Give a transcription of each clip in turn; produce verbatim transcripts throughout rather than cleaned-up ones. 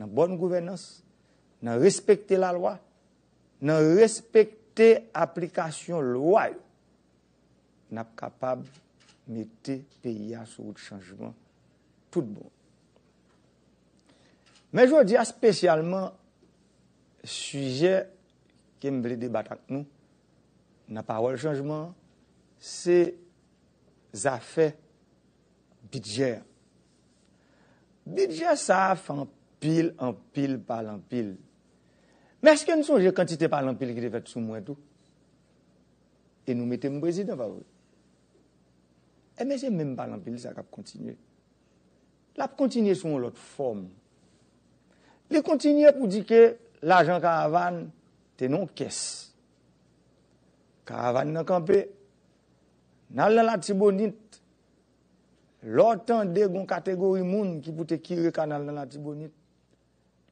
nan bòn gouvènans, nan respekte lalwa, nan respekte aplikasyon lwa yo, n ap kapab mete peyi a sou wout chanjman tout bon. Men jodi a, espesyalman, sijè ke m vle debat ak nou nan pawòl chanjman an, se zafè bidjè a. Bidjè sa a fè anpil, anpil pale anpil. Men èske n sonje kantite pale anpil ki te fèt sou mwen tou? E nou mete m prezidan, pa vre? Ebyen, se menm pale anpil sa k ap kontinye. L ap kontinye sou yon lòt fòm. Li kontinye pou di ke lajan karavàn te nan yon kès. Karavàn nan kanpe, n al nan Latibonit. Lè w tande gon kategori moun ki pou te kire kanal nan Latibonit,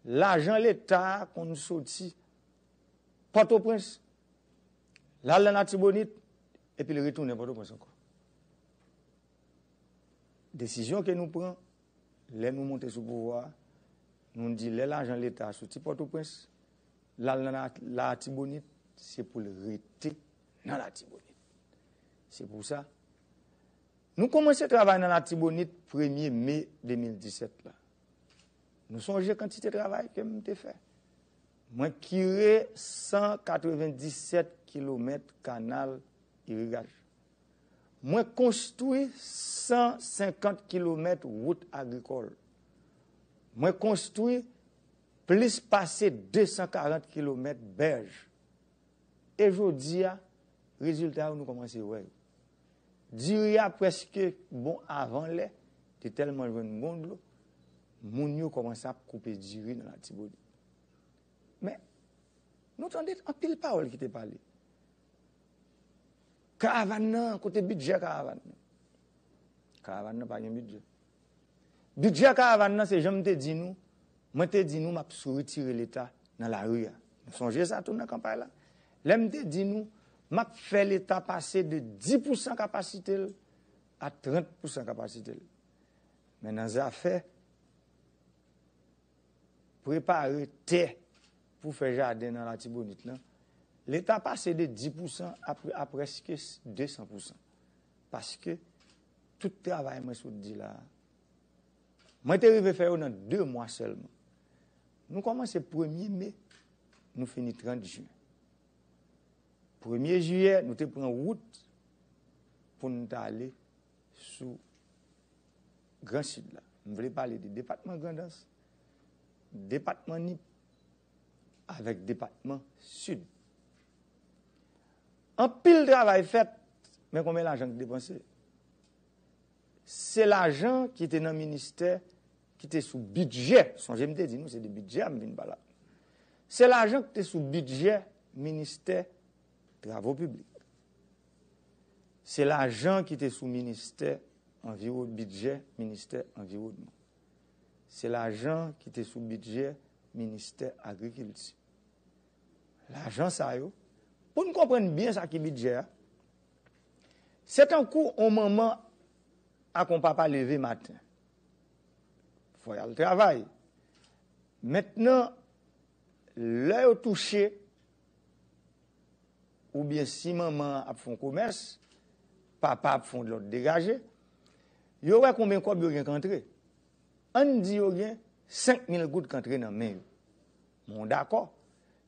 lajan Leta a konn soti Pòtoprens, l al nan Latibonit, epi l retounen Pòtoprens ankò. Desizyon ke nou pran, lè nou monte sou pouvwa a, nou di lè lajan Leta a soti Pòtoprens, l al nan La-, Latibonit, se pou l rete nan Latibonit. Se pou sa, nou kòmanse travay nan Latibonit premye me de mil disèt la. Nou sonje kantite travay ke m te fè. Mwen kire san katrevenndisèt kilomèt kanal irigaj. Mwen konstwi san senkant kilomèt wout agrikòl. Mwen konstwi plis pase de san karant kilomèt bèj. E jodi a, rezilta yo nou kòmanse wè yo. Diri a prèske bon avan lè, te tèlman jwenn bon dlo, moun yo kòmanse ap koupe diri nan Latibonit. Men, nou tande anpil pawòl ki te pale. Karavàn nan, kote bidjè karavàn nan? Karavàn nan pa gen bidjè. Bidjè karavàn nan, se jan m te di nou, mwen te di nou m ap sou retire Leta nan lari a. Nou sonje sa tou nan kanpay la? Lè m te di nou, m ap fè Leta pase de dis pousan kapasite l a trant pousan kapasite l. Men nan zafè prepare tè pou fè jaden nan Latibonit lan, Leta pase de dis pousan a, a prèske de san pousan. Paske tout travay mwen sot di la a, mwen te rive fè yo nan de mwa sèlman. Nou kòmanse premye me, nou fini trant jen. Premye jiyè, nou te pran wout pou n t ale sou Gran Sid la. M vle pale de depatman Grandans, depatman Nip, avèk depatman Sid. Anpil travay fèt, men konbyen lajan ki depanse? Se lajan ki te nan ministè, ki te sou bidjè. Sonje m te di nou, se de bidjè a m vin pale la. Se lajan ki te sou bidjè ministè Travo Piblik. Se lajan ki te sou ministè anviwo-, bidjè ministè anviwònman. Se lajan ki te sou bidjè ministè agrikilti. Lajan sa yo, pou n konprann byen sa ki bidjè a, se tankou on manman ak on papa leve maten. Fò y al travay. Mentnan, lè yo touche, oubyen si manman an ap fè yon komès, papa ap fè yon lòt degaje, yo wè konbyen kòb yo gen k antre. Ann di yo gen senk mil goud k antre nan men yo. Men w dakò,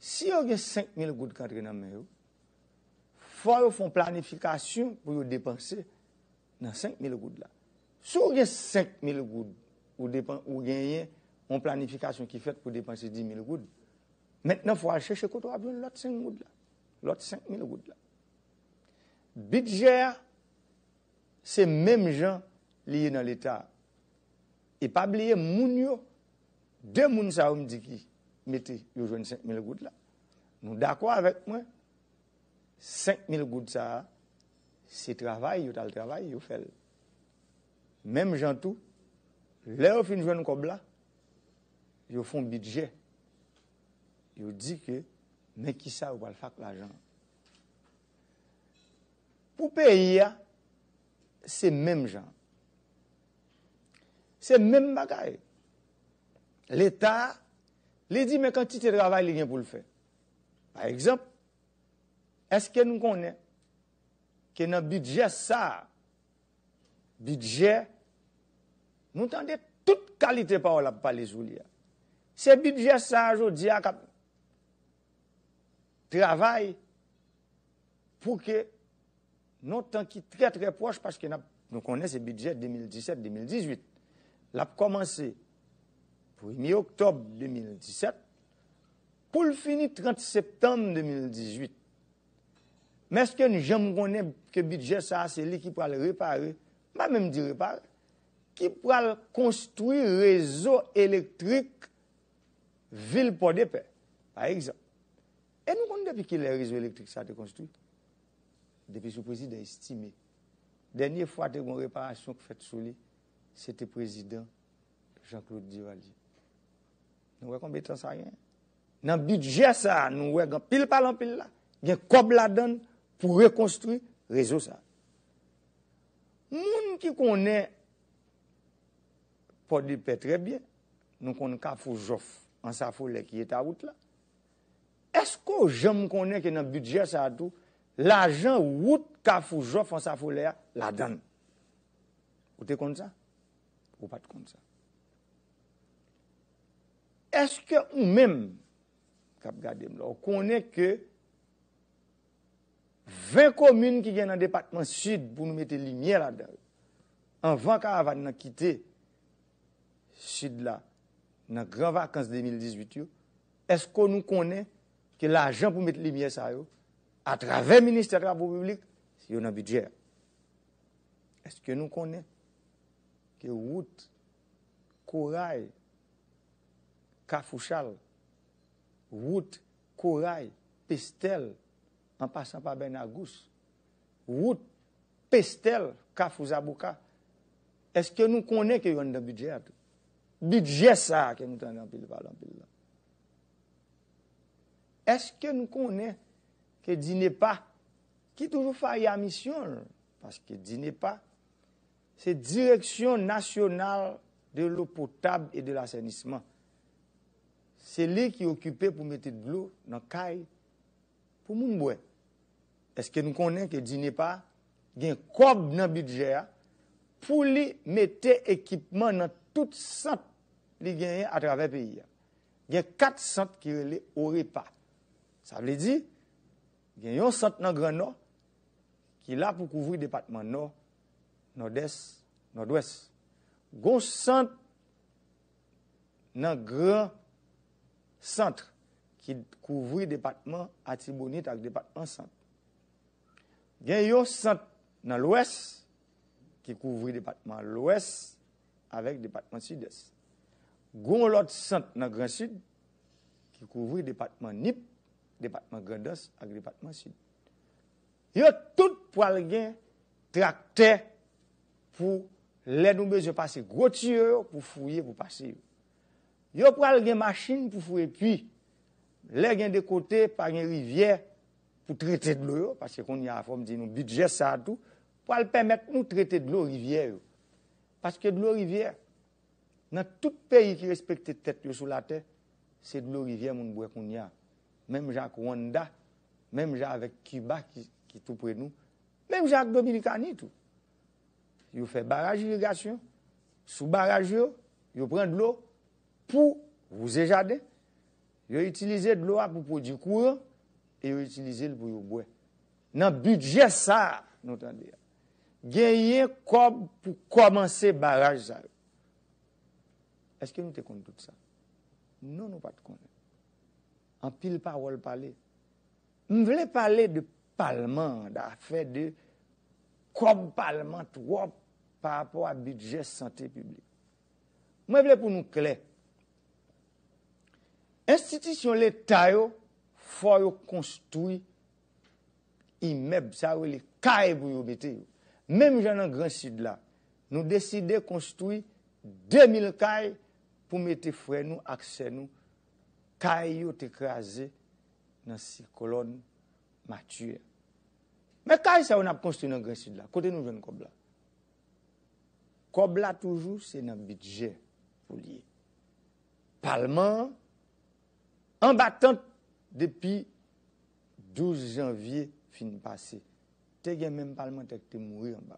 si yo gen senk mil goud k antre nan men yo, fò yo fè yon planifikasyon pou yo depanse nan senk mil goud la. Si w gen senk mil goud, ou depan-, ou genyen yon planifikasyon ki fèt pou depanse dis mil goud, mentnan fò w al chèche kote w ap jwenn lòt senk goud la, lòt senk mil goud la. Bidjè a, se menm jan li ye nan Leta a. E pa bliye moun yo, de moun sa yo m di ki mete yo jwenn senk mil goud la. Nou dakò avèk mwen, senk mil goud sa a, se travay yo t al travay, yo fè l. Menm jan tou, lè yo fin jwenn kòb la, yo fè yon bidjè. Yo di ke men kisa yo pral fè ak lajan an. Pou peyi a, se menm jan. Se menm bagay. Leta a, Li di men kantite travay li gen pou l fè. Pa egzanp, èske nou konnen ke nan bidjè sa a, bidjè, nou tande tout kalite pawòl ap pale sou li a. Se bidjè sa a jodi a k ap travay pou ke nan tan ki trè, trè pwòch, paske n ap, nou konnen se bidjè de mil disèt, de mil dizuit. L ap kòmanse premye oktòb de mil disèt pou l fini trant septanm de mil dizuit. Men èske n janm konnen ke bidjè sa a se li ki pral repare, m pa menm di repare, ki pral konstwi rezo elektrik vil Pòdepè, pa egzanp? E nou konn depi kilè rezo elektrik sa a te konstwi? Depi sou prezidan Estimé. Dènye fwa te gen yon reparasyon k fèt sou li, se te prezidan Jean Claude Duvalier. Nou wè konbyen tan sa gen? Nan bidjè sa a, nou wè gen anpil pale anpil la, gen kòb ladan l pou rekonstwi rezo sa a. Moun ki konnen Pòdepè trè byen, nou konn Kafou Jòf, Ansafolè ki eta wout la. Èske w janm konnen ke nan bidjè sa a tou, lajan wout Kafou Jòf, Ansafolè a ladan l? Ou te konn sa? Ou pa t konn sa. Èske ou menm k ap gade m la, ou konnen ke ven komin ki gen nan depatman Sid pou nou mete limyè ladan yo? Anvan karavàn nan kite Sid la, nan gran vakans de mil dizuit yo, èske nou konnen ke lajan pou met limyè sa yo, atravè Ministè Travo Piblik, yo nan bidjè a? Èske nou konnen ke wout Koray, Kafou Chal, wout Koray, Pestèl, an pasan pa Bènagous, wout Pestèl, Kafou Zaboka, èske nou konnen ke yo anndan bidjè a tou? Bidjè sa a ke nou tande anpil pale anpil la. Èske nou konnen ke DINEPA, ki toujou fayi a misyon l, paske DINEPA, se Direction Nationale de l'Eau Potable et de l'Assainissement, se li ki okipe pou mete dlo nan kay pou moun bwè. Èske nou konnen ke DINEPA gen kòb nan bidjè a pou li mete ekipman nan tout sant li genyen atravè peyi a? Gen kat sant ki rele OREPA. Sa vle di, gen yon sant nan Gran Nò ki la pou kouvri depatman Nò, Nòdès, Nòdwès. Gon sant nan Gran Sant ki kouvri depatman Atibonit ak depatman Sant. Gen yon sant nan Lwès ki kouvri depatman Lwès avèk depatman Sidès. Gon lòt sant nan Gran Sid ki kouvri depatman Nip, depatman Grandans ak depatman Sid. Yo tout pral gen traktè pou lè nou bezwen pase gwo tiyo yo pou fouye pou pase yo. Yo pral gen machin pou fouye pwi. Lè gen de kote pa gen rivyè pou trete dlo yo, paske kounye a fò m di nou bidjè sa a tou pral pèmèt nou trete dlo rivyè yo. Paske dlo rivyè, nan tout peyi ki respekte tèt yo sou latè, se dlo rivyè moun bwè kounye a. Menm jan ak Rwanda, menm jan avèk Kiba ki, ki tou pre nou, menm jan ak Dominikani tou. Yo fè baraj irigasyon, sou baraj yo, yo pran dlo pou wouze jaden, yo itilize dlo a pou pwodui kouran e yo itilize l pou yo bwè. Nan bidjè sa a, nou tande a, genyen kòb pou kòmanse baraj sa yo. Èske nou te konn tout sa? Non, nou pa t konnen. Anpil pawòl pale. M vle pale de palman, dafè de kòb palman twòp pa rapò a bidjè sante piblik. Mwen vle pou nou klè. Enstitisyon Leta yo, fò yo konstwi imèb, sa yo rele kay pou yo mete yo. Menm jan nan Gran Sid la, nou deside konstwi de mil kay pou mete frè nou ak sè nou, kay yo te kraze nan siklòn Matye. Men kay sa yo n ap konstwi nan Gran Sid la, kote nou jwenn kòb la? Kòb la toujou se nan bidjè pou l ye. Palman an anba tant depi douz janvye fin pase. Te gen menm palmantè ki te mouri anba.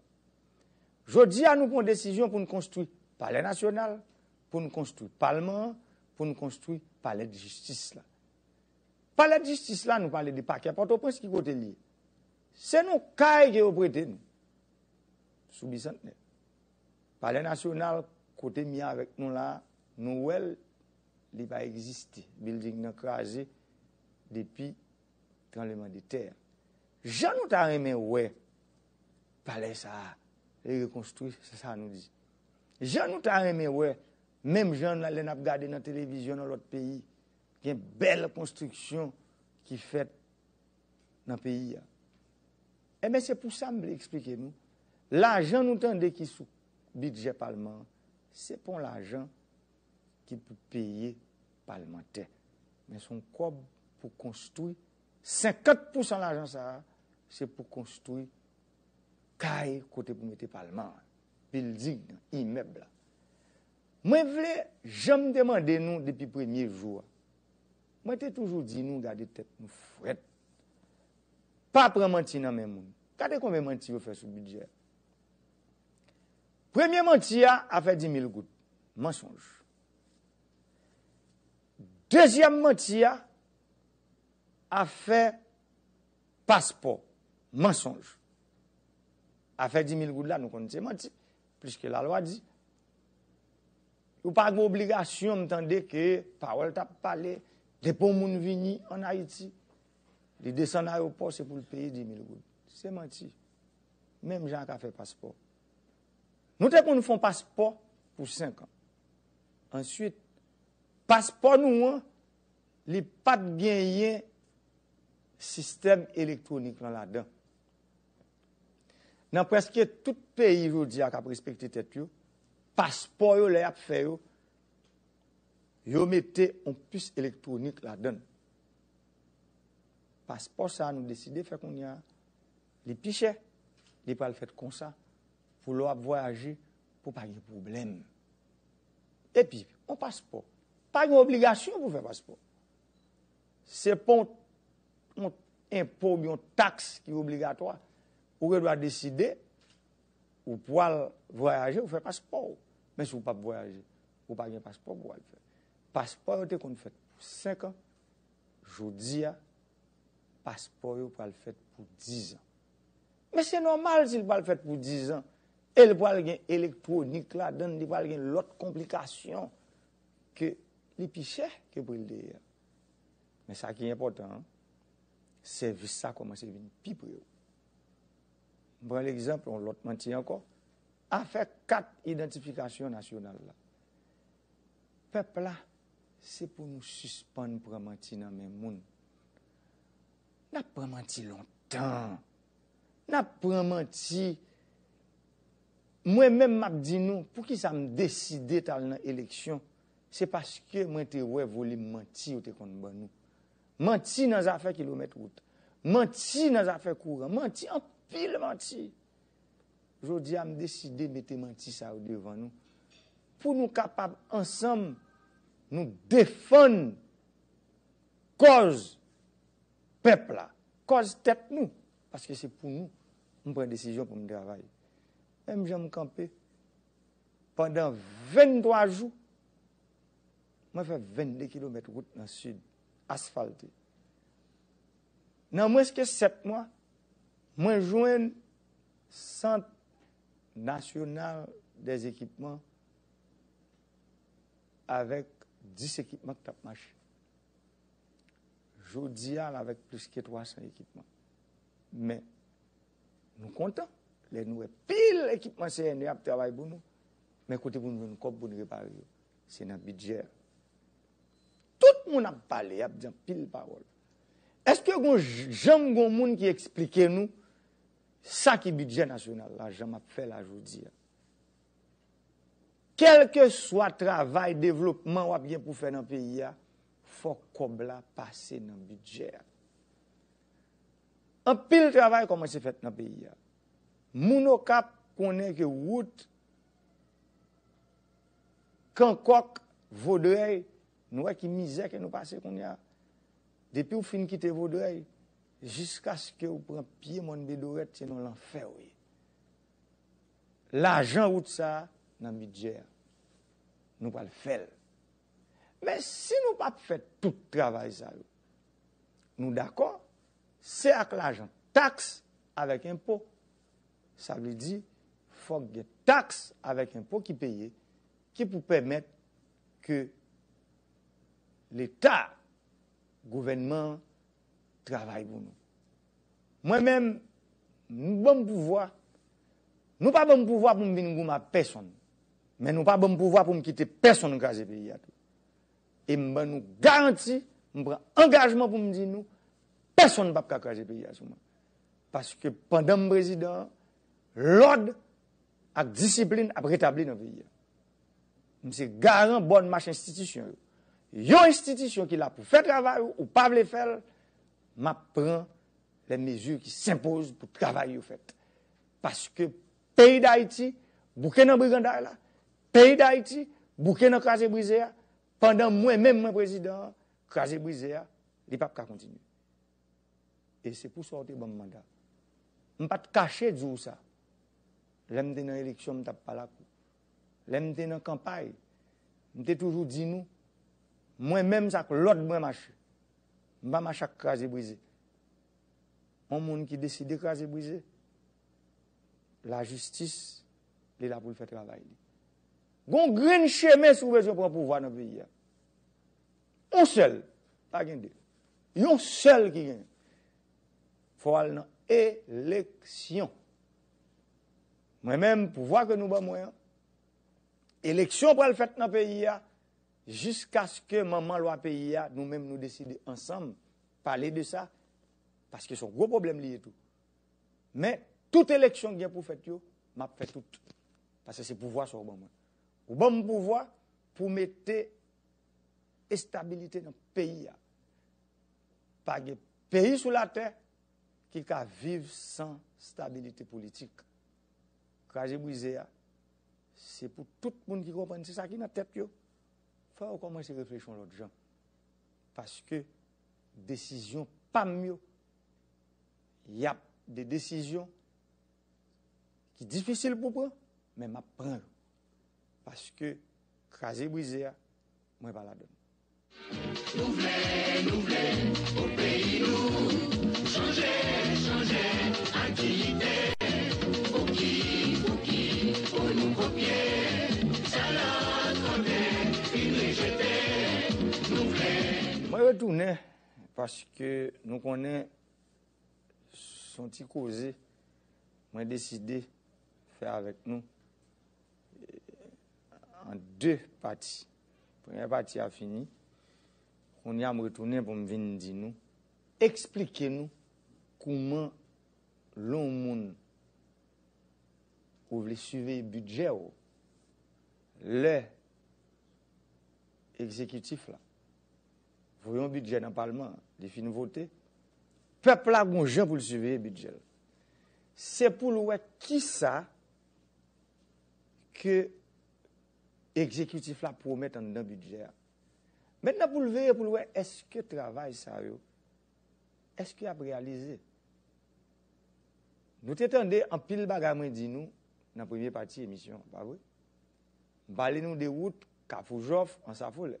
Jodi a, nou pran desizyon pou n konstwi Palè Nasyonal, pou n konstwi Palman an, pou n konstwi Palè de Jistis la. Palè de Jistis la, nou pale de pakè Pòtoprens, ki kote l ye? Se nan kay ke yo prete nou, sou Bisantnè. Palè Nasyonal, kote m ye avèk nou la, nou wè l, li pa egziste. Bilding nan kraze depi tranblemanntè a. Jan nou ta renmen wè palè sa a, li rekonstwi, se sa nou di. Jan nou ta renmen wè, menm jan lè n ap gade nan televizyon nan lòt peyi, gen bèl konstriksyon ki fèt nan peyi a. Enben, se pou sa m vle eksplike nou. Lajan nou tande ki sou bidjè palman an, se pa yon lajan ki pou peye palmantè. Men se yon kòb pou konstwi, senkant pousan lajan sa a, se pou konstwi kay kote pou mete palman an, bilding nan, imèb la. Mwen vle, jan m te mande nou depi premye jou a, mwen te toujou di nou gade tèt nou frèt. Pa pran manti nan men moun. Gade konbyen manti yo fè sou bidjè. Premye manti a, afè di mil goud. Mansonj. Dezyèm manti a, afè paspò. Mansonj. Afè di mil goud la, nou konn se manti, pliske lalwa di. Ou pa gen obligasyon, m tande ke pawòl t ap pale, depi yon moun vini ann Ayiti, li desann ayewopò, se pou l peye di mil goud. Se manti. Menm jan ak afè paspò. Nou te konn fè yon paspò pou senk an. Answit, paspò nou an, li pa t genyen sistèm elektwonik lan ladan. Nan prèske tout peyi jodi a k ap respekte tèt yo, paspò yo, lè y ap fè yo, yo mete yon pis elektwonik ladan l. Paspò sa a nou deside fè kounye a, li pi chè, li pral fèt konsa, pou lè w ap vwayaje, pou pa gen pwoblèm. Epi, yon paspò, pa gen obligasyon pou fè paspò. Se pa yon, yon enpo oubyen yon taks ki obligatwa. Ou gen dwa deside, ou pral vwayaje, ou fè paspò w. Men si w p ap vwayaje, ou pa gen paspò pou w al fè. Paspò yo te konn fèt pou senk an, jodi a, paspò yo pral fèt pou diz an. Men se nòmal si l pral fèt pou diz an, e l pral gen elektwonik ladan l, li pral gen lòt konplikasyon ke li pi chè ke pri l te ye a. Men sa ki enpòtan an, sèvis sa kòmanse vin pi pre w. M pran legzanp, yon lòt manti ankò, afè kat idantifikasyon nasyonal la. Pèp la, se pou nou sispann pran manti nan men moun. N ap pran manti lontan. N ap pran manti. Mwen menm, m ap di nou, poukisa m deside t al nan eleksyon? Se paske mwen te wè volim manti yo te konn ban nou. Manti nan zafè kilomèt wout. Manti nan zafè kouran. Manti, anpil manti. Jodi a, m deside mete manti sa yo devan nou. Pou nou kapab ansanm, nou defann kòz pèp la, kòz tèt nou. Paske se pou nou, m pran desizyon pou m travay. Menm jan m kanpe, pandan venntwa jou, mwen fè vennde kilomèt wout nan sid, asfalte. Nan mwens ke sèt mwa, mwen jwenn Sant Nasyonal dè Ekipman avèk dis ekipman k t ap mache. Jodi a, l avèk plis ke twa san ekipman. Men, nou kontan lè nou wè pil ekipman C N E ap travay pou nou. Men kote pou nou jwenn kòb pou nou repare yo? Se nan bidjè a. Tout moun ap pale, y ap di anpil pawòl. Èske gon j-, janm gon moun ki eksplike nou sa ki bidjè nasyonal la, jan m ap fè la jodi a? Kèlkeswa travay devlopman w ap gen pou fè nan peyi a, fòk kòb la pase nan bidjè a. Anpil travay kòmanse fèt nan peyi a. Moun Okap konnen ke wout Kankòk, Vodrèy, nou wè ki mizè ke nou pase kounye a. Depi w fin kite Vodrèy, jiskaske w pran pye Mòn Bedorèt, se nan lanfè w ye. Lajan wout sa a nan bidjè a. Nou pral fè l. Men si nou p ap fè tout travay sa yo, nou dakò, se ak lajan taks avèk enpo. Sa vle di, fòk gen taks avèk enpo ki peye, ki pou pèmèt ke Leta, gouvènman an, travay pou nou. Mwen menm, nou ban m pouvwa. Nou pa ban m pouvwa pou m vin goumen ak pèsonn. Men nou pa ban m pouvwa pou m kite pèsonn kraze peyi a tou. E m ban nou garanti, m pran angajman pou m di nou, pèsonn p ap ka kraze peyi a sou mwen. Paske pandan m prezidan an, lòd ak disiplin ap retabli nan peyi a. M se garan bòn mach enstitisyon yo. Yon enstitisyon ki la pou fè travay ou, ou pa vle fè l, m ap pran les mesures qui s'imposent pou travay yo fèt. Paske peyi Dayiti bouke nan briganday la, peyi Dayiti bouke nan kraze brize a, pandan mwen menm mwen prezidan an, kraze brize a, li p ap ka kontinye. E se pou sa w te ban m manda. M pa t kache di w sa. Lè m te nan eleksyon, m t ap pale ak ou. Lè m te nan kanpay, m te toujou di nou, mwen menm, se ak lòd mwen mache. M pa mache ak kraze brize. Yon moun ki deside kraze brize, lajistis, li la pou l fè travay li. Gon grenn chemen si w bezwen pran pouvwa nan peyi a. Yon sèl, pa gen de. Yon sèl ki gen. Fò w al nan eleksyon. Mwen menm, pouvwa ke nou ban mwen an, eleksyon pral fèt nan peyi a, jiskaske manman lwa peyi a, nou menm nou deside ansanm pale de sa, paske se yon gwo pwoblèm li ye tou. Men, tout eleksyon ki gen pou fèt yo, m ap fè tout. Paske se pouvwa sa w ban mwen. Ou ban m pouvwa pou mete estabilite nan peyi a. Pa gen peyi sou latè ki ka viv san stabilite politik. Kraze brize a, se pou tout moun ki konprann, se sa ki nan tèt yo. Fò yo kòmanse reflechi yon lòt jan. Paske desizyon pa m yo, y ap de desizyon ki difisil pou pran, men m ap pran yo. Paske kraze brize a, mwen pa ladann. Nou vle, nou vle, pou peyi nou chanje, chanje ak diyite. Pouki, pouki, pou nou kopye sa lòt kote fin rejete. Nou vle. Mwen retounen paske nou konnen se yon ti koze mwen deside fè avèk nou, eh, an de pati. Premyè pati a fini. Kounye a, m retounen pou m vin di nou, eksplike nou kouman lè yon moun ou vle siveye bidjè w, lè egzekitif la voye yon bidjè nan palman an, li fin vote, pèp la gon jan pou l siveye bidjè l. Se pou l wè kisa ke egzekitif la pwomèt anndan bidjè a. Mentnan pou l veye pou l wè èske travay sa yo, èske y ap reyalize. Nou te tande anpil bagay mwen di nou nan premye pati emisyon an, pa vre? M pale nou de wout Kafou Jòf, Ansafolè.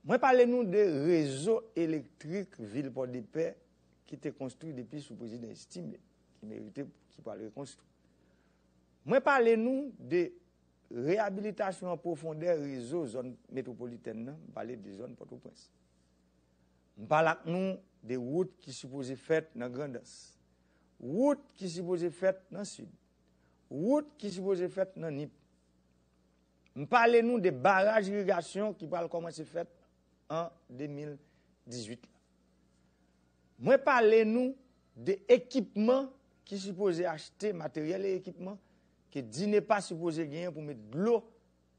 Mwen pale nou de rezo elektrik vil Pòdepè ki te konstwi depi sou prezidan Estimé, ki merite, ki pral rekonstwi. Mwen pale nou de reyabilitasyon an pwofondè rezo zòn metwopolitèn nan, m pale de zòn Pòtoprens. M pale ak nou de wout ki sipoze fèt nan Grandans, wout ki sipoze fèt nan Sid, wout ki sipoze fèt nan Nip. M pale nou de baraj irigasyon ki pral kòmanse fèt an de mil dizuit la. Mwen pale nou de ekipman ki sipoze achte, materyèl e ekipman ke DINEPA sipoze genyen pou met dlo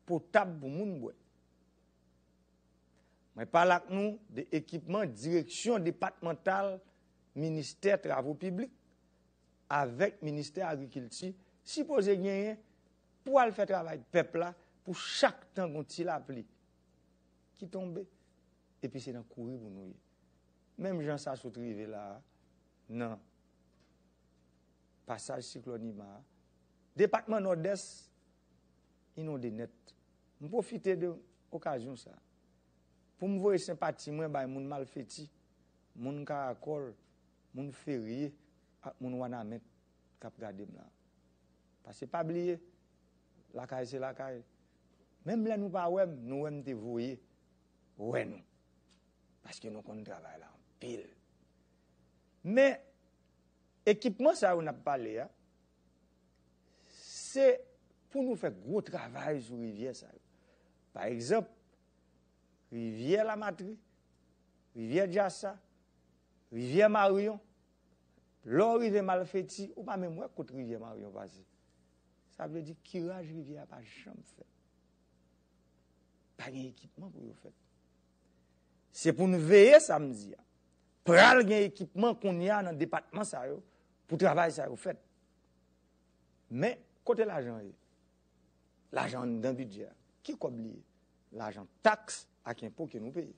potab pou moun bwè. Mwen pale ak nou de ekipman direksyon depatmantal ministè travo piblik avèk ministè agrikilti sipoze genyen pou al fè travay pèp la pou chak tan gon ti lapli ki tonbe, epi se nan kouri pou nou ye. Menm jan sa sot rive la a, nan pasaj siklòn Irma a, depatman Nòdès inonde nèt. M pwofite de okazyon sa a pou m voye senpati mwen bay moun Malfeti, moun Karakòl, moun Ferye ak moun Wanament k ap gade m la. Paske pa bliye, lakay se lakay. Menm lè nou pa wè m, nou wè m te voye wè nou. Paske nou konn travay la anpil. Men, ekipman sa yo n ap pale a, se pou nou fè gwo travay sou rivyè sa yo. Pa egzanp, rivyè Lamatri, rivyè Djasa, rivyè Maryon, lè w rive Malfeti, ou pa menm wè kot rivyè Maryon pase. Sa vle di kiraj rivyè a pa janm fèt. Pa gen ekipman pou yo fèt. Se pou n veye sa m di a. Pral gen ekipman kounye a nan depatman sa yo pou travay sa yo fèt. Men, kote lajan an ye? Lajan anndan bidjè a. Ki kòb li ye? Lajan taks ak enpo ke nou peye.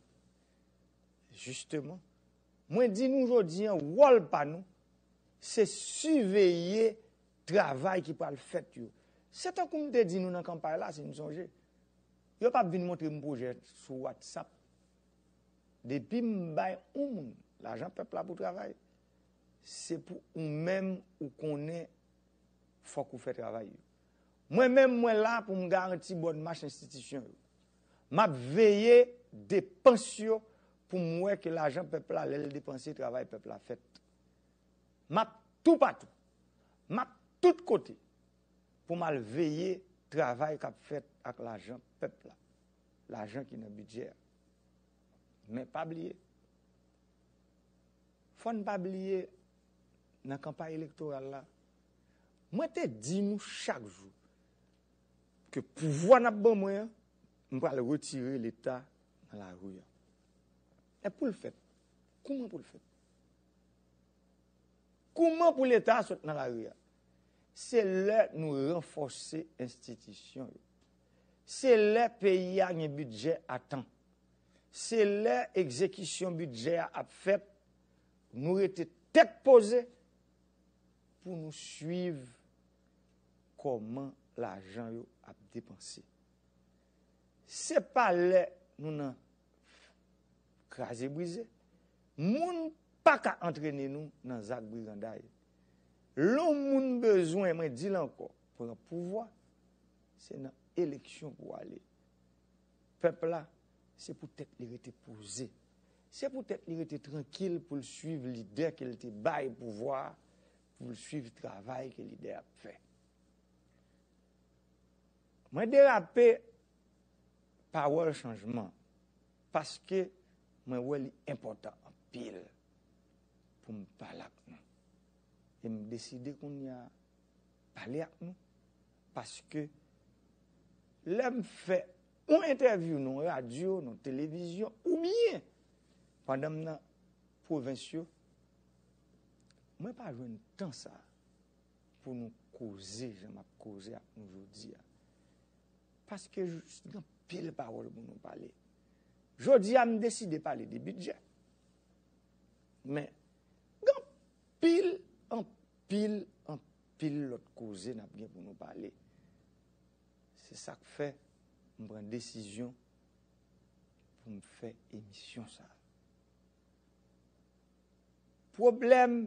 Jisteman, mwen di nou jodi a, wòl pa nou, se siveye travay ki pral fèt yo. Se tankou m te di nou nan kanpay la, si n sonje. Yo p ap vin montre m pwojè sou WhatsApp. Depi m bay yon moun lajan pèp la pou travay, se pou ou menm ou konnen fòk ou fè travay yo. Mwen menm, mwen la pou m garanti bòn mach enstitisyon yo. M ap veye depans yo pou m wè ke lajan pèp la, lè l depanse, travay pèp la fèt. M ap toupatou. M ap tout kote pou m al veye travay k ap fèt ak lajan pèp la, lajan ki nan bidjè a. Men pa bliye, fò n pa bliye, nan kanpay elektoral la, mwen te di nou chak jou ke pouvwa n ap ban mwen an, m pral retire Leta nan lari a. E pou l fèt, kouman pou l fèt? Kouman pou Leta a sot nan lari a? Se lè nou ranfòse enstitisyon yo. Se lè peyi a gen bidjè a tan. Se lè egzekisyon bidjè a ap fèt, nou rete tèt poze pou nou swiv kòman lajan yo ap depanse. Se pa lè nou nan kraze brize. Moun pa ka antrene nou nan zak briganday. Lè yon moun bezwen, mwen di l ankò, pran pouvwa, se nan eleksyon pou w ale. Pèp la, se pou tèt li rete poze. Se pou tèt li rete trankil pou l swiv lidè ke l te bay pouvwa a, pou l swiv travay ke lidè a ap fè. Mwen derape pawòl chanjman paske mwen wè li enpòtan anpil pou m pale ak nou. E m deside kounye a pale ak nou paske lè m fè yon entèvyou nan radyo, nan televizyon, oubyen pandan m nan pwovens yo, mwen pa jwenn tan sa pou nou koze jan m ap koze ak nou jodi a. Paske gen anpil pawòl pou nou pale. Jodi a, m deside pale de bidjè. Men, gen anpil, anpil, anpil lòt koze n ap gen pou nou pale. Se sa k fè m pran desizyon pou m fè emisyon sa a. Pwoblèm,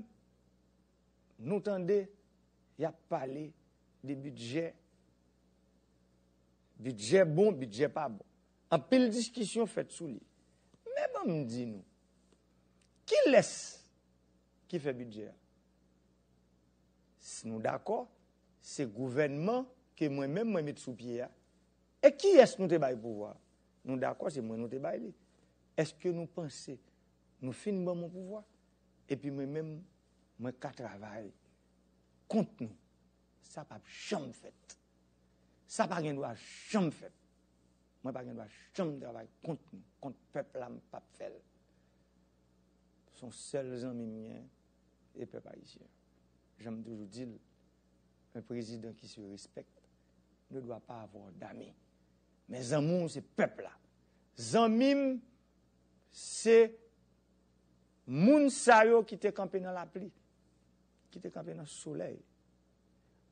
nou tande y ap pale de bidjè, bidjè bon, bidjè pa bon. Anpil diskisyon fèt sou li. Men ban m di nou, kilès ki fè bidjè a? Si nou dakò, se gouvènman ke mwen menm mwen met sou pye a. E kiyès nou te bay pouvwa a? Nou dakò se mwen nou te bay li. Èske nou panse nou fin ban mwen pouvwa? Epi mwen menm, mwen ka travay kont nou? Sa p ap janm fèt. Sa pa gen dwa janm fèt. Mwen pa gen dwa janm travay kont nou, kont pèp la, m p ap fè l. Se yon sèl zanmi m gen, e pèp ayisyen. Jan m toujou di l, un président qui se respecte ne doit pas avoir d'amis. Men zanmi w se pèp la. Zanmi m se Moun sa yo ki te kanpe nan lapli, ki te kanpe nan solèy,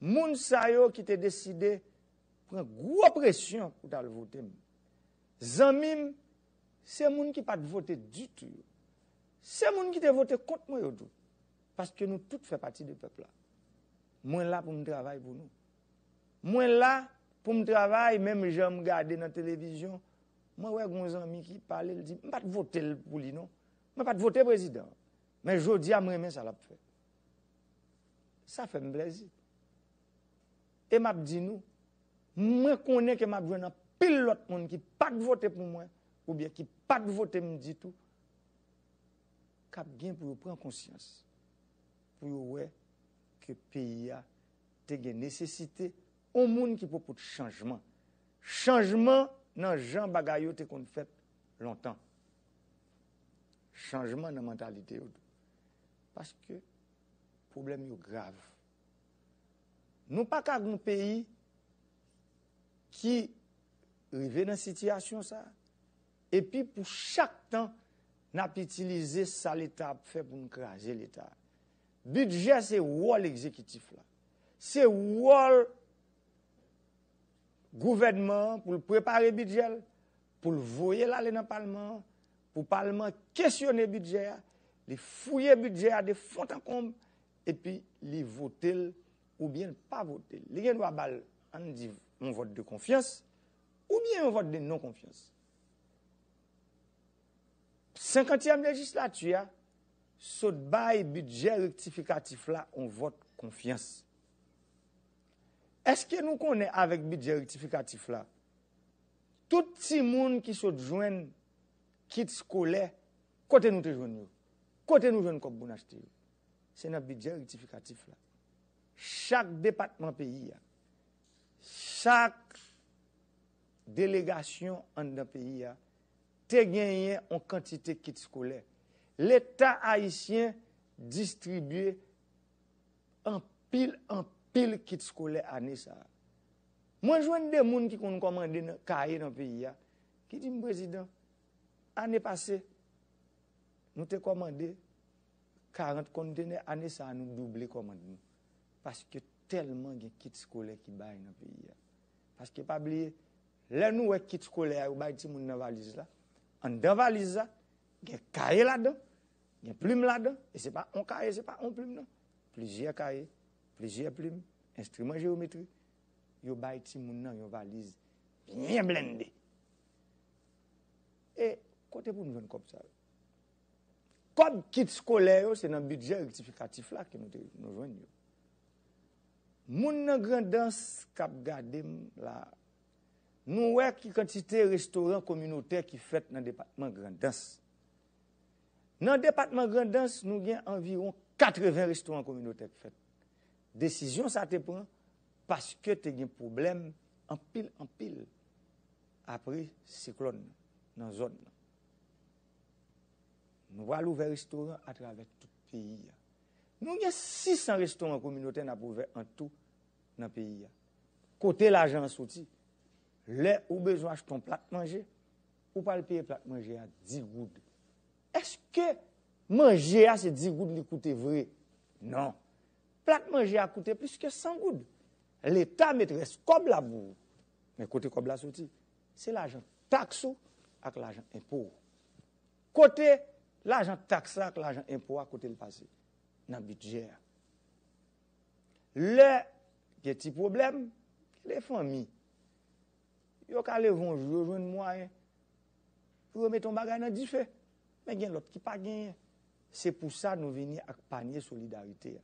moun sa yo ki te deside pran gwo presyon pou t al vote m. Zanmi m, se moun ki pa t vote ditou yo. Se moun ki te vote kont mwen yo tou. Paske nou tout fè pati de pèp la. Mwen la pou m travay pou nou. Mwen la pou m travay, menm jan m gade nan televizyon, mwen wè gon zanmi ki pale, l di, "M pa t vote l pou li non. Mwen pa t vote prezidan an. Men jodi a, m renmen sa l ap fè." Sa fè m plèzi. E m ap di nou, mwen konnen ke m ap jwenn anpil lòt moun ki pa t vote pou mwen, oubyen ki pa t vote m ditou, k ap gen pou yo pran konsyans, pou yo wè ke peyi a te gen nesesite yon moun ki pou pote chanjman. Chanjman nan jan bagay yo te konn fèt lontan. Chanjman nan mantalite yo tou. Paske pwoblèm yo grav. Nou pa ka gen yon peyi ki rive nan sitiyasyon sa, epi pou chak tan n ap itilize sa Leta ap fè pou n kraze Leta. Bidjè se wòl egzekitif la. Se wòl gouvènman an pou l prepare bidjè l, pou l voye l ale nan palman an, pou palman an kesyone bidjè a, li fouye bidjè a de fon an konb, epi li vote l oubyen l pa vote l. Li gen dwa ba l, ann di, yon vòt de konfyans oubyen yon vòt de non konfyans. Senkantyèm lejislati a sot bay bidjè rektifikatif la yon vòt konfyans. Èske nou konnen avèk bidjè rektifikatif la, tout timoun ki sot jwenn kit skolè, kote nou te jwenn yo? Kote nou jwenn kòb pou n achte yo? Se nan bidjè rektifikatif la. Chak depatman peyi a, chak delegasyon anndan peyi a te genyen yon kantite kit skolè. Leta ayisyen distribye anpil, anpil kit skolè ane sa a. Mwen jwenn de moun ki konn kòmande nan, kaye nan peyi a, ki di m, "Prezidan, ane pase, nou te kòmande karant kontenè, ane sa a, nou double kòmand nou." Paske tèlman gen kit skolè ki bay nan peyi a. Paske pa bliye, lè nou wè kit skolè a yo bay timoun nan valiz la, anndan valiz la, gen kaye ladan, gen plim ladan, e se pa yon kaye, se pa yon plim non. Plizyè kaye, plizyè plim, enstriman jewometri, yo bay timoun nan yon valiz byen blende. E kote pou nou jwenn kòb sa yo? Kòb kit skolè yo, se nan bidjè rektifikatif la ke nou te, nou jwenn yo. Moun nan Grandans k ap gade m la, nou wè ki kantite restoran kominotè ki fèt nan depatman Grandans. Nan depatman Grandans, nou gen anviwon katreven restoran kominotè ki fèt. Desizyon sa te pran paske te gen pwoblèm anpil, anpil apre siklòn nan zòn nan. Nou pral ouvè restoran atravè tout peyi a. Nou gen sis san restoran kominotè n ap ouvè an tou nan peyi a. Kote lajan an soti? Lè ou bezwen achte yon plat manje, ou pral peye plat manje a dis goud. Èske manje a se dis goud li koute vre? Non. Plat manje a koute plis ke san goud. Leta met rès kòb la pou ou. Men kote kòb la soti? Se lajan taks ou ak lajan enpo w. Kote lajan taks la ak lajan enpo a, kote l pase? Nan bidjè a. Lè gen ti pwoblèm, gen de fanmi, yo ka leve yon jou, yo jwenn mwayen pou yo mete yon bagay nan dife. Men gen lòt ki pa genyen. Se pou sa nou vini ak panye solidarite a.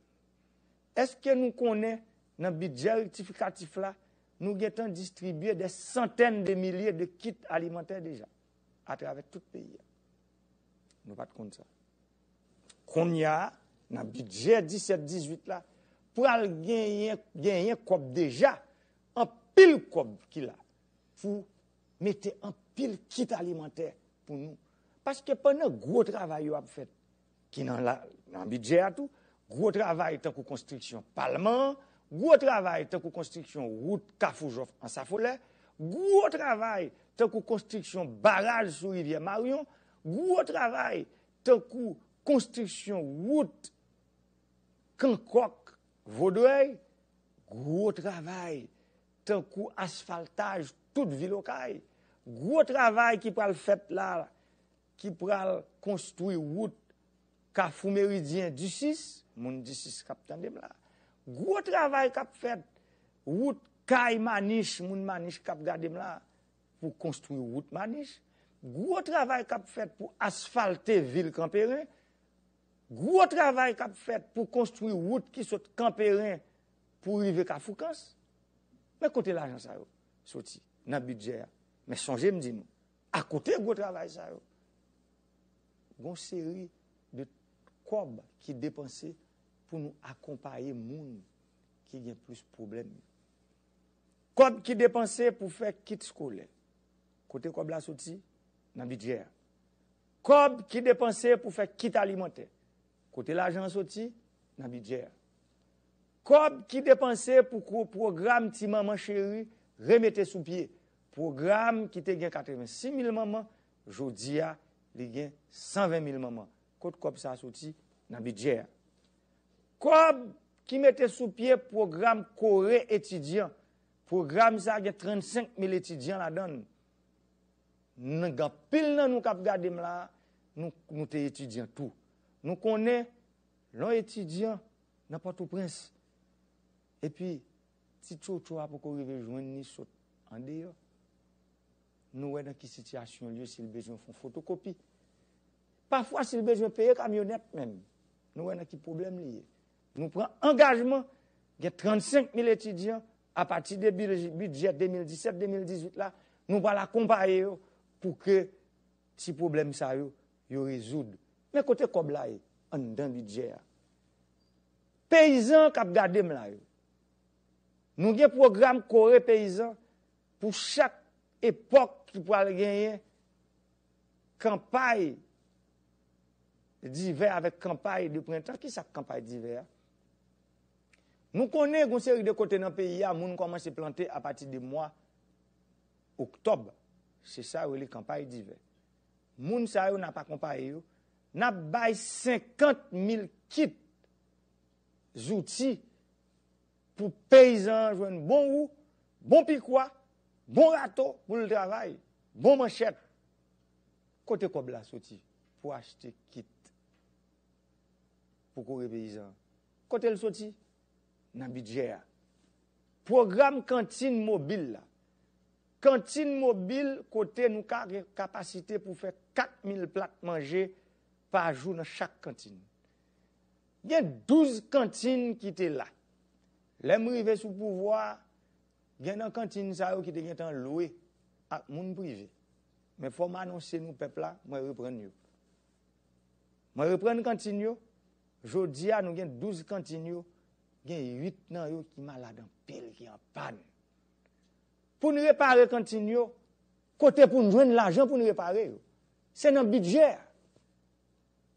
Èske nou konnen nan bidjè rektifikatif la, nou gentan distribye de santèn de milye de kit alimantè deja atravè tout peyi a? Nou pa t konn sa. Kounye a, nan bidjè disèt dizuit la, pral genyen, genyen kòb deja, anpil kòb ki la pou mete anpil kit alimantè pou nou. Paske pandan gwo travay yo ap fèt, ki nan, la, nan bidjè a tou, gwo travay tankou konstriksyon palman an, gwo travay tankou konstriksyon wout Kafou Jòf Ansafolè, gwo travay tankou konstriksyon baraj sou rivyè Maryon, gwo travay tankou konstriksyon wout Kankòk, Vodrèy, gwo travay, tankou asfaltaj tout vil Okay, gwo travay ki pral fèt la, ki pral konstwi wout Kafou Meridyen Disis, moun Disis k ap tande m la. Gwo travay k ap fèt wout Kay Manich, moun Manich k ap gade m la, pou konstwi wout Manich. Gwo travay k ap fèt pou asfalte vil Kanperen. Gwo travay k ap fèt pou konstwi wout ki sot Kanperen pou rive Kafou Kans. Men kote lajan sa yo soti nan bidjè a? Men sonje m di nou, akote gwo travay sa yo, gon seri de kòb ki depanse pou nou akonpaye moun ki gen plis pwoblèm yo. Kòb ki depanse pou fè kit skolè. Kote kòb la soti? Nan bidjè a. Kòb ki depanse pou fè kit alimantè. Kote lajan an soti? Nan bidjè a. Kòb ki depanse pou ko- pwogram Ti Manman Cheri remete sou pye. Pwogram ki te gen katrevensis mil manman, jodi a, li gen san ven mil manman. Kot kòb sa a soti? Nan bidjè a. Kòb ki mete sou pye pwogram Kore Etidyan. Pwogram sa a gen trannsenk mil etidyan ladan l. N- gen anpil nan nou k ap gade m la, nou, nou te etidyan tou. Nou konnen lè w etidyan nan Pòtoprens, epi ti tchotcho a poko rive jwenn li sot andeyò, nou wè nan ki sitiyasyon l ye, si l bezwen fè yon fotokopi. Pafwa, si l bezwen peye kamyonèt menm, nou wè nan ki pwoblèm li ye. Nou pran angajman, gen trannsenk mil etidyan, apati de bil- bidjè de mil disèt de mil dizuit la, nou pral akonpaye yo pou ke ti pwoblèm sa yo, yo rezoud. Men kote kòb la ye? Anndan bidjè a. Peyizan k ap gade m la yo, nou gen pwogram Kore Peyizan pou chak epòk ki pral genyen kanpay divè avèk kanpay de prentan. Kisa k kanpay divè a? Nou konnen gon seri de kote nan peyi a, moun kòmanse plante apati de mwa oktòb. Se sa yo rele kanpay divè. Moun sa yo, n ap akonpaye yo. N ap bay senkant mil kit zouti pou peyizan an jwenn bon wou, bon pikwa, bon rato pou l travay, bon manchèt. Kote kòb la soti pou achte kit pou Kore Peyizan an? Kote l soti? Nan bidjè a. Pwogram kantin mobil la. Kantin mobil kote nou ka gen kapasite pou fè kat mil plat manje pa jou nan chak kantin. Gen douz kantin ki te la. Lè m rive sou pouvwa a, gen nan kantin sa yo ki te gentan lwe ak moun prive. Men fò m anonse nou pèp la, mwen reprann yo. Mwen reprann kantin yo. Jodi a, nou gen douz kantin yo, gen uit nan yo ki malad anpil, ki an pàn. Pou n repare kantin yo, kote pou n jwenn lajan pou n repare yo? Se nan bidjè a.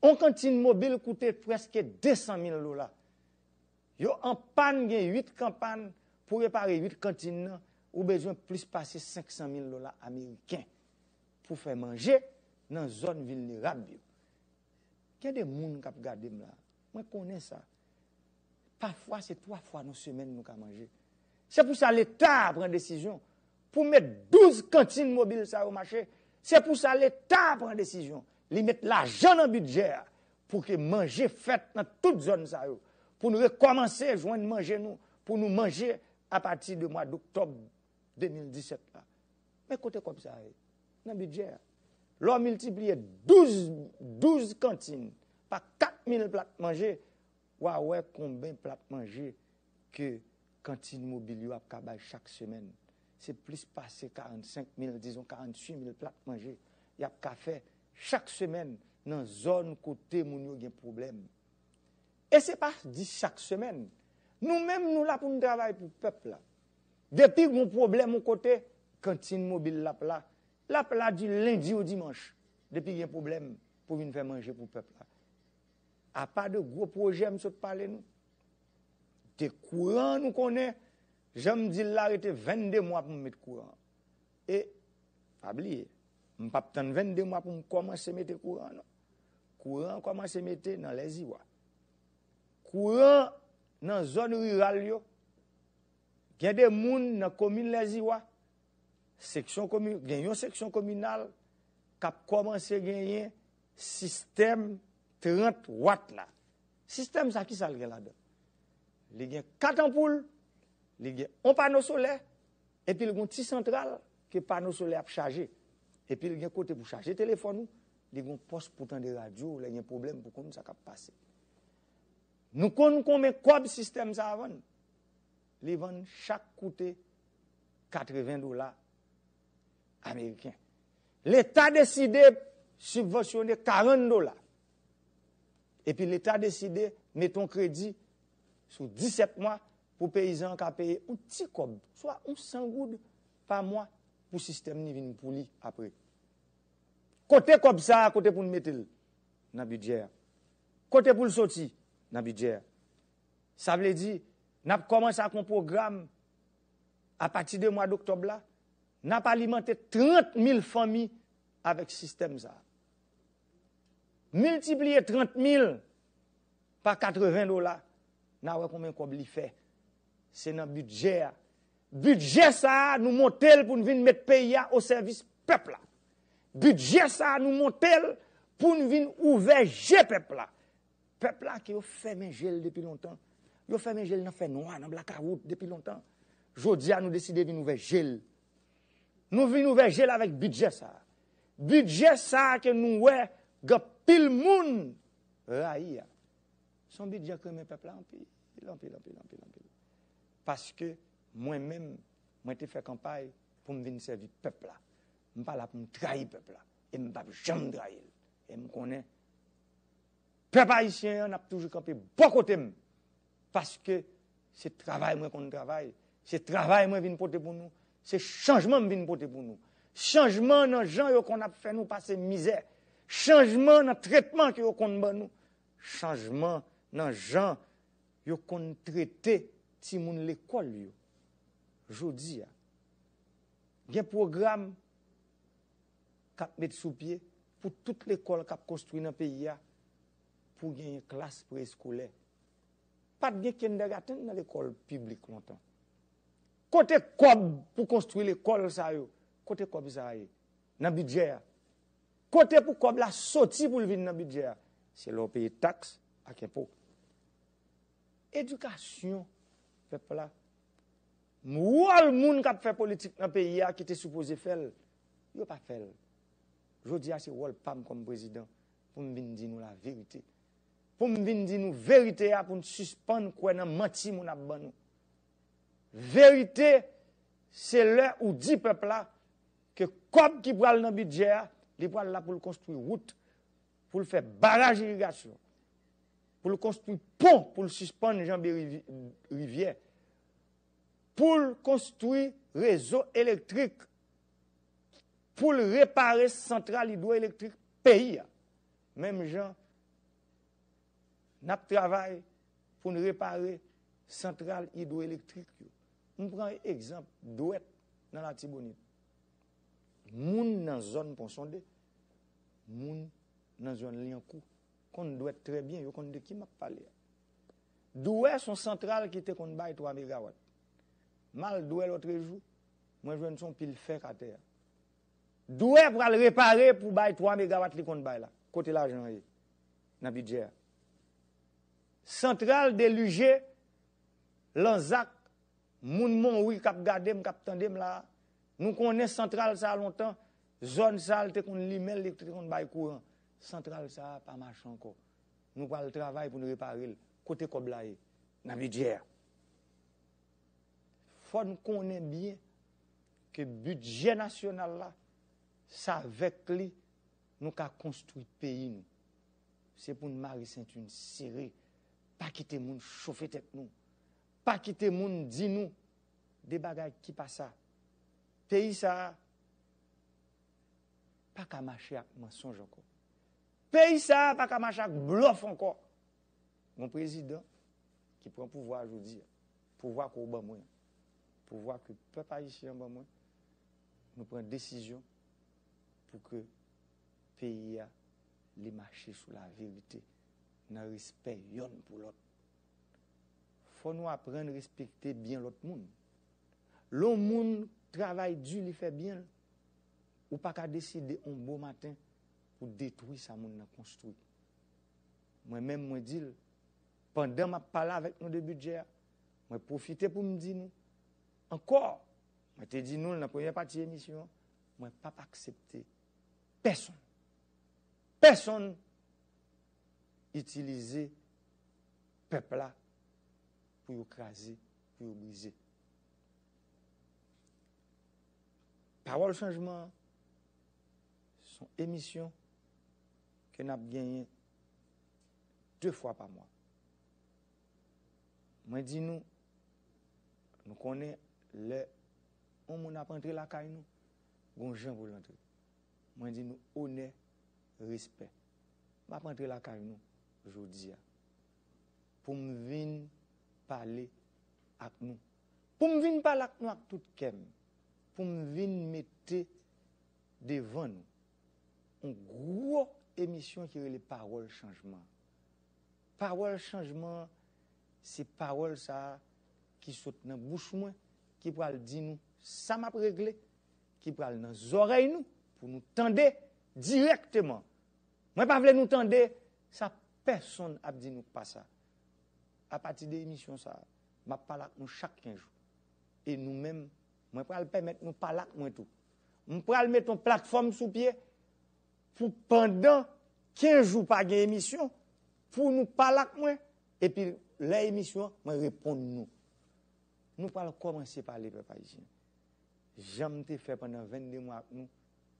On kantin mobil koute prèske de san mil dola. Yo an pàn, gen uit k an pàn. Pou repare uit kantin nan, ou bezwen plis pase senk san mil dola ameriken pou fè manje nan zòn vilnerab yo. Gen de moun k ap gade m la. Mwen konnen sa. Pafwa, se twa fwa nan semèn nou ka manje. Se pou sa Leta a pran desizyon pou met douz kantin mobil sa yo mache. Se pou sa Leta a pran desizyon. Li met lajan nan bidjè a pou ke manje fèt nan tout zòn sa yo. Pou nou rekòmanse jwenn manje nou, pou nou manje apati de mwa doktòb de mil disèt la. Men kote kòb sa a ye? Nan bidjè a. Lè w miltipliye douz, douz kantin pa kat mil plat manje, w a wè konben plat manje ke kantin mobil yo ap ka bay chak semèn. Se plis pase karannsenk mil, dizon karannwit mil plat manje y ap ka fè chak semèn nan zòn kote moun yo gen pwoblèm. E se pa di chak semèn. Nou menm, nou la pou n travay pou pèp la. Depi gon pwoblèm yon kote, kantin mobil l ap la. L ap la di lendi o dimanch, depi gen pwoblèm pou vin fè manje pou pèp la. Apa de gwo pwojè m sot pale nou. De kouran, nou konnen, jan m di l la, rete vennde mwa pou m met kouran. E, pa bliye, m p ap tann vennde mwa pou m kòmanse mete kouran, non. Kouran an kòmanse mete nan Lèziwa. Kouran nan zòn riral yo, gen de moun nan komin Lèziwa, seksyon komi, gen yon seksyon kominal k ap kòmanse genyen sistèm trant wat la. Sistèm sa, ki sa l gen ladan? Li gen kat anpoul, li gen yon pano solè, epi l gen yon ti santral ke pano solè ap chaje. Epi l gen kote pou chaje telefòn ou, li gen yon pòs pou tande radyo lè gen pwoblèm pou konn sa k ap pase. Nou konn konbyen kòb sistèm sa a vann? Li vann chak koute katreven dola ameriken. Leta deside sibvansyone karant dola. Epi Leta deside mete yon kredi sou disèt mwa pou peyizan an ka peye yon ti kòb, swa yon san goud pa mwa pou sistèm ni vin pou li apre. Kote kòb sa a, kote pou n mete l? Nan bidjè a. Kote pou l soti? Nan bidjè a. Sa vle di, n ap kòmanse ak yon pwogram apati de mwa doktòb la, n ap alimante trant mil fanmi avèk sistèm sa a. Miltipliye trant mil pa katreven dola, n a wè konbyen kòb li fè. Se nan bidjè a. Bidjè sa a, nou monte l pou n vin met peyi a o sèvis pèp la. Bidjè sa a, nou monte l pou n vin ouvè je pèp la. Pèp la ke yo fèmen je l depi lontan. Yo fèmen je l nan fènwa, nan blakawout depi lontan. Jodi a, nou deside vin ouvè je l. Nou vin ouvè je l avèk bidjè sa a. Bidjè sa a ke nou wè gen anpil moun rayi a. Se yon bidjè k renmen pèp la anpil, anpil, anpil, anpil, anpil. Paske mwen menm, mwen te fè kanpay pou m vin sèvi pèp la. M pa la pou m trayi pèp la. E m p ap janm trayi l. E m konnen pèp ayisyen an, n ap toujou kanpe bò kote m. Paske se travay mwen konn travay. Se travay mwen vin pote pou nou. Se chanjman m vin pote pou nou. Chanjman nan jan yo konn ap fè nou pase mizè. Chanjman nan tretman ke yo konn ban nou. Chanjman nan jan yo konn trete timoun lekòl yo. Jodi a, gen pwogram k ap met sou pye pou tout lekòl k ap konstwi nan peyi a, pou genyen klas preeskolè. Pa t gen kindergarten nan lekòl piblik lontan. Kote kòb pou konstwi lekòl sa yo? Kote kòb sa a ye? Nan bidjè a. Kote pou kòb la soti pou l vin nan bidjè a? Se lè w peye taks ak enpo. Edikasyon pèp la. Wòl moun k ap fè politik nan peyi a ki te sipoze fè l, yo pa fè l. Jodi a, se wòl pa m kòm prezidan pou m vin di nou laverite. Pou m vin di nou verite a, pou n sispann kwè nan manti moun ap ban nou. Verite, se lè ou di pèp la ke kòb ki pral nan bidjè a, li pral la pou l konstwi wout, pou l fè baraj irigasyon, pou l konstwi pon, pou l sispann janbe rivi-, rivyè, pou l konstwi rezo elektrik, pou l repare santral idwoelektrik peyi a. Menm jan n ap travay pou n repare santral idwoelektrik yo. M pran egzanp Dwèt nan Latibonit. Moun nan zòn Pon Sonde, moun nan zòn Lyankou konn Dwèt trè byen, yo konn de ki m ap pale a. Dwè se yon santral ki te konn bay twa megawat. M al Dwè lòtrejou, mwen jwenn se yon pil fè k atè a. Dwè pral repare pou bay twa megawat li konn bay la. Kote lajan an ye? Nan bidjè a. Santral Delije, Lanzak, moun Monwi k ap gade m, k ap tande m la a, nou konnen santral sa a lontan, zòn sa a, l te konn limen, li te konn bay kouran. Santral sa a pa mache ankò. Nou pral travay pou n repare l. Kote kòb la ye? Nan bidjè a. Fò n konnen byen ke bidjè nasyonal la, se avèk li nou ka konstwi peyi nou. Se pou n mare senti n sere. Pa kite moun chofe tèt nou. Pa kite moun di nou de bagay ki pa sa. Peyi sa a pa ka mache ak mansonj ankò. Peyi sa a pa ka mache ak blòf ankò. Yon prezidan ki pran pouvwa a jodi a, pouvwa ke w ban mwen an, pouvwa ke pèp ayisyen an ban mwen, nou pran desizyon pou ke peyi a li mache sou laverite, nan respè yonn pou lòt. Fò nou aprann respekte byen lòt moun. Lè yon moun travay di, li fè byen l, ou pa ka deside yon bon maten pou detwi sa moun nan konstwi. Mwen menm, mwen di l, pandan m ap pale avèk nou de bidjè a, mwen pwofite pou m di nou ankò, mwen te di nou l nan premyè pati emisyon an, mwen p ap aksepte pèsonn, pèsonn itilize pèp la pou yo kraze, pou yo brize. Pawòl Chanjman se yon emisyon ke n ap genyen de fwa pa mwa. Mwen di nou, nou konnen lè yon moun ap antre lakay nou, gon jan pou l antre. Mwen di nou onè, respè. M ap antre lakay nou jodi a pou m vin pale ak nou. Pou m vin pale ak nou ak tout kè m. Pou m vin mete devan nou yon gwo emisyon ki rele Pawòl Chanjman. Pawòl Chanjman, se pawòl sa a ki sot nan bouch mwen, ki pral di nou sa m ap regle, ki pral nan zòrèy nou, pou nou tande dirèkteman. Mwen pa vle nou tande sa pèsonn ap di nou k pa sa. Apati de emisyon sa a, m ap pale ak nou chak kenz jou. E nou menm, mwen pral pèmèt nou pale ak mwen tou. M pral met yon platfòm sou pye pou pandan kenz jou pa gen emisyon, pou nou pale ak mwen, epi lè emisyon an, mwen reponn nou. Nou pral kòmanse pale, pèp ayisyen. Jan m te fè pandan vennde mwa ak nou,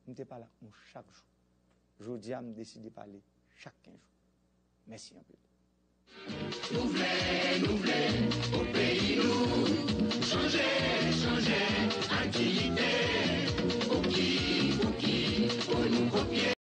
m te pale ak nou chak jou. Jodi a, m deside pale chak kenz jou. Mèsi anpil. Nou vle, nou vle, pou peyi nou